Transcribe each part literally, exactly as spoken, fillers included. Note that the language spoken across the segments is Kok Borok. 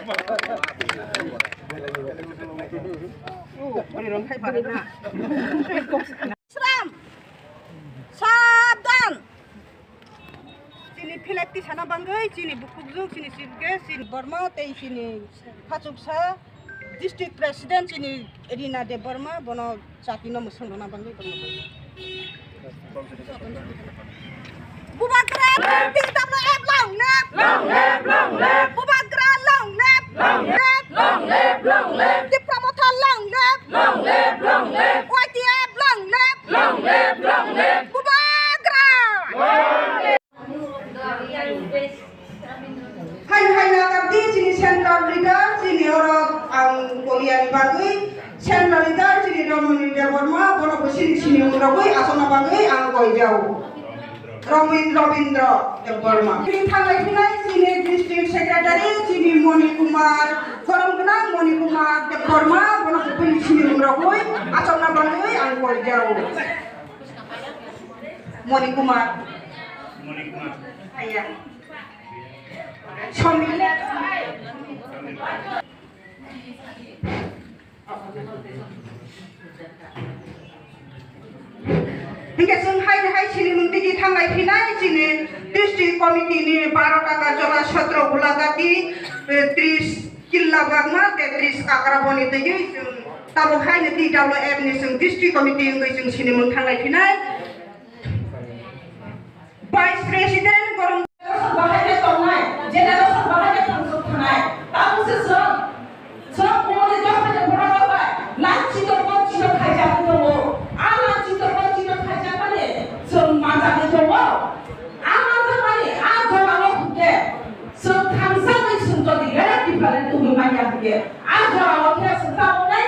Sram! Sabdan! Chini philak tisana bangwi, chini bukhukjwk, chini chief guest, chini Borma tei chini khachuksa district president chini Rina Debbarma, bono chati no mwswng rwna bangwi tongma. Bubagra, T W F long live! Long live, long live! Bubagra, long live! Long live, long live, long live! Tipra Motha, long live! Long live, long live! Y T F, long live! Long live, long live! Bubagra! Long live! Hai hai na kapdi chini central leader chini oro ang Korea ni bagwi central leader chini Ramani Debbarma bono bo chini chini rogwi asona bagwi ang koi jao. Robin Robindra Debbarma. Chini thanglai phinai chini district secretary chini Moni Kumar, korom gwnang Moni Kumar Debbarma bono bo chini chini rogwi asona bagwi ang koi jao. Moni Kumar. Moni Kumar. Iya. Somila. Hingke chwng hai hai chini mung tigi thanglai phinai chini district committee ni baro taka jola sotro bulagati, eh, tris killa bagma te tris kakra boni tigi chwng tabuk hai ni T W F ni chwng district committee wngwi chwng chini mung thanglai phinai. Vice President Gorong Generation bahai khe tongnai, generation bahai khe thangsok thanai. Tabuk se chwng, chwng kumuni dophani borok rok bai lanchito bonchito khaijagwi tongo. A lanchito bonchito khaijakmani chwng manjagwi tongo. A manjakmani a jorao hwnkhe chwng thansa bai chwng jodi leader different tubui manya hwnkhe a jorao khe chwng tabuknai.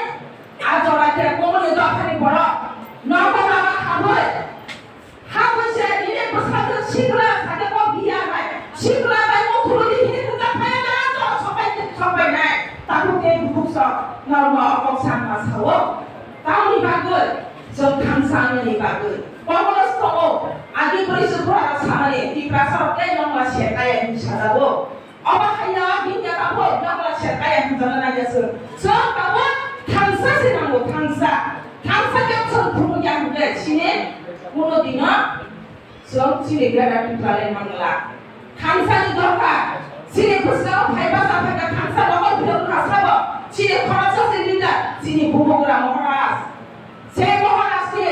A jora khe kumuni dophani borok nogo lama habwi Habwi se nini bwsajwk sikla sade kok biya hai. Sikla bai o khuludi hini hwnjak phai na to sopai sopai nai. Tabuk tei bukuk sok norma o kok sama sao. Tamoni bagwi chwng thansa nini bagwi. Komono stoko agi bwrwi se bwrwi samani Tiprasa rok tei nongma se kaya hinwi sajao. Obo haino bini tabuk nokla ser kaya hwnjakna naiya chwng. Chwng tabuk thansa se nango, thansa. Thansa khe chwng thumwi ya hwnkhe chini kuno dino chwng chini Greater Tipraland mangla. Thansa ni dorkar. Chini bwskango phaiba sa phaikha thansa nokol phirok wngkha sabo. Chini khoroksa se leader, chini Bubagra Maharaj. Se Maharaj ni,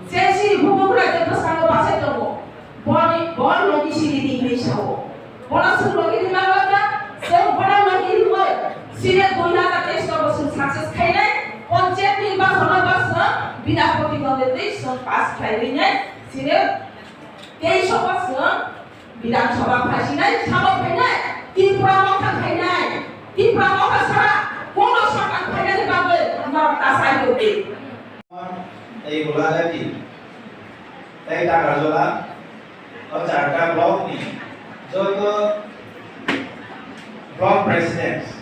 se chini Bubagra je bwskango bachai tongo. Boni, bo logi siri di hinwi sao. Bono chwng logi di manglak na, chwng bono logi rwui, chini dui hazar teis o bo chwng success khainai, panchayat nirbachon o bo chwng bina protidwonditwi chwng pass khlaiwi nai, chini teis o bo chwng Bidhan Sabha phaisinai, sabo phainai, Tipra Motha khainai, Tipra Motha sara, kono sorkar khainani bagwi norok ta sai tongdi. Tei Golagati, tei Takarjala, o charta block ni joto block presidents,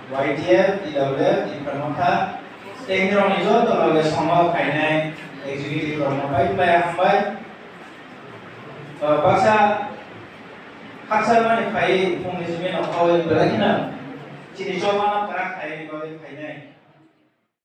Y T F, T W F, Tipra Motha, tei hinrokni joto loge songo phainai executive rokno pai pai hambai. O baksa haksa mani phai phungni simi no khaui belai kheno chini chobano kwrak khaini bagwi phainai.